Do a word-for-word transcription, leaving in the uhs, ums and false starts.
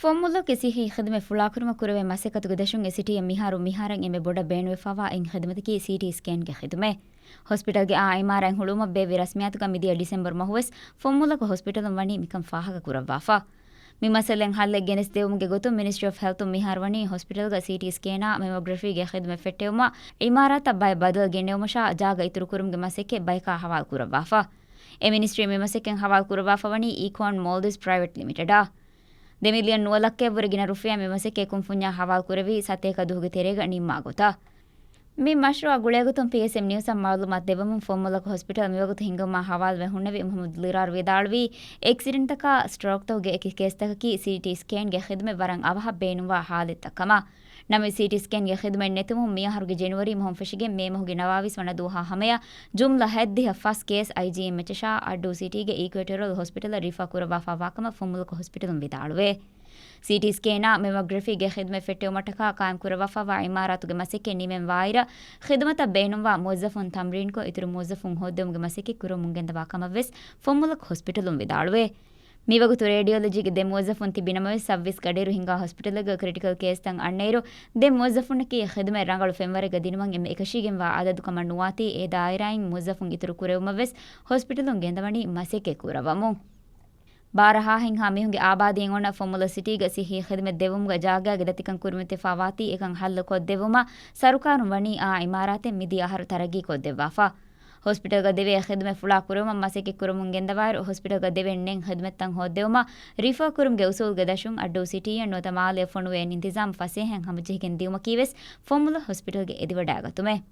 ފޮންމުލަކުގެ ސިއްހީ ޚިދުމަތް ފުޅާކުރުމަށް ކުރެވޭ މަސައްކަތުގެ ދަށުން އެ ސިޓީއަށް މިހާރު މިހާރަށް އެންމެ ބޮޑަށް ބޭނުންވެފަވާ އެއް ޚިދުމަތަކީ ސީޓީ ސްކޭންގެ ޚިދުމަތް. ހޮސްޕިޓަލްގެ އާ އިމާރާތް ހުޅުވުމަށް ބޭއްވި ރަސްމިއްޔާތުގަ މިދިޔަ ޑިސެމްބަރު މަހުވެސް ފޮންމުލަކު ހޮސްޕިޓަލުން ވަނީ މިކަން ފާހަގަ ކުރައްވާފަ. މި މައްސަލައިން ހައްލެއް ގެނެސްދެވުމުގެ ގޮތުން މިނިސްޓްރީ އޮފް ހެލްތުން މިހާރު ވަނީ ހޮސްޕިޓަލްގަ ސީޓީ ސްކޭނާ، މެމޮގްރަފީގެ ޚިދުމަތް ފެއްޓެވުމަށް އިމާރާތަށް ބައެއް ބަދަލު ގެންނެވުމަށާ ޖާގަ އިތުރުކުރުމުގެ މަސައްކަތް ބަޔަކާ ހަވާލު ކުރައްވާފަ. އެ މިނިސްޓްރީ މި މަސައްކަތް ހަވާލު ކުރައްވާފަ ވަނީ އީކޯން މޯލްޑިވްސް ޕްރައިވެޓް ލިމިޓެޑާ. ދެ މިލިއަން ނުވަ ލައްކައަށްވުރެ ގިނަ ރުފިޔާ މި މަސައްކަތް ކުންފުންޏާ ހަވާލު ކުރެވި ސަތޭކަ ދުވަހުގެ ތެރޭގަ ނިންމާ ގޮތަށް. މި މަޝްރޫއާ ގުޅޭގޮތުން ޕީއެސްއެމް ނިއުސަށް މައުލޫމާތު ދެއްވަމުން ފޮންމުލަކު ހޮސްޕިޓަލް މިވަގުތު ހިންގަމުމާ ހަވާލުވެ ހުންނެވި މުހައްމަދު ލިރާރު ވިދާޅުވީ، އެކްސިޑެންޓްތަކާ ސްޓްރޯކްތަކުގެ އެކި ކޭސްތަކަކީ ސީޓީ ސްކޭންގެ ޚިދުމަތް ވަރަށް އަވަހަށް ބޭނުންވާ ހާލަތްތައް ކަމަށް. ނަމަވެސް ސީޓީ ސްކޭންގެ ޚިދުމަތް ނެތުމުން މިއަހަރުގެ ޖެނުއަރީ މަހުން ފެށިގެން މޭ މަހުގެ ނަވާވީސް ވަނަ ދުވަހާ ހަމަޔަށް ޖުމްލަ ހަތްދިހަ ފަސް ކޭސް އައިޖީއެމްއެޗްއަށާ އައްޑޫ ސިޓީގެ އީކުއެޓޮރަލް ހޮސްޕިޓަލަށް ރިފާ ކުރައްވާފާވާކަމަށް ފޮންމުލަކު ހޮސްޕިޓަލުން ވިދާޅުވޭ. ސީޓީ ސްކޭނާ، މެމޮގްރަފީގެ ޚިދުމަތް ފެއްޓެވުމަށްޓަކާ ޤާއިމްކުރައްވާފާވާ އިމާރާތުގެ މަސައްކަތް ނިމެން ވާއިރަށް، ޚިދުމަތަށް ބޭނުންވާ މުވައްޒަފުން ތަމްރީންކޮށް، އިތުރު މުވައްޒަފުން ހޯއްދެވުމުގެ މަސައްކަތް ކުރަމުން ގެންދަވާ ކަމަށްވެސް ފޮންމުލަކު ހޮސްޕިޓަލުން ވިދާޅުވޭ. މިވަގުތު ރޭޑިއޮލޮޖީގެ ދެ މުވައްޒަފުން ތިބި ނަމަވެސް، ސައުވީސް ގަޑިއިރު ހިނގާ ހޮސްޕިޓަލެއްގަ ކްރިޓިކަލް ކޭސްތައް އަންނައިރު، ދެ މުވައްޒަފުންނަކީ ޚިދުމަތް ރަނގަޅު ފެންވަރެއްގަ ދިނުމަށް އެންމެ އެކަށީގެންވާ އަދަދު ކަމަށް ނުވާތީ، އެ ދާއިރާއިން މުވައްޒަފުން އިތުރު ކުރެވުމަށްވެސް ހޮސްޕިޓަލުން ގެންދަވަނީ މަސައްކަތް ކުރައްވަމުން. ބާރަ ހާހެއްހާ މީހުންގެ އާބާދީއެއް އޮންނަ ފޮންމުލަ ސިޓީގަ ސިއްހީ ޚިދުމަތް ދެއްވުމުގަ ޖާގައިގެ ދަތިކަން ކުރިމަތިވެފާވާތީ އެކަން ހައްލު ކޮށްދެއްވުމަށް ސަރުކާރުން ވަނީ އާ އިމާރާތެއް މިދިޔަ އަހަރު ތަރައްގީ ކޮށްދެއްވާފަ. ހޮސްޕިޓަލްގަ ދެވޭ ޚިދުމަތް ފުޅާ ކުރެވުމަށް މަސައްކަތް ކުރަމުން ގެންދަވާއިރު، ހޮސްޕިޓަލްގަ ދެވޭ ނެތް ޚިދުމަތްތައް ހޯއްދެވުމަށް ރިފާ ކުރުމުގެ އުސޫލުގެ ދަށުން އައްޑޫ ސިޓީއަށް ނުވަތަ މާލެއަށް ފޮނުވޭ އިންތިޒާމް ފަސޭހައިން ހަމަޖެހިގެން ދިއުމަކީވެސް ފޮންމުލަ ހޮސްޕިޓަލްގެ އެދިވަޑައިގަތުމެއް.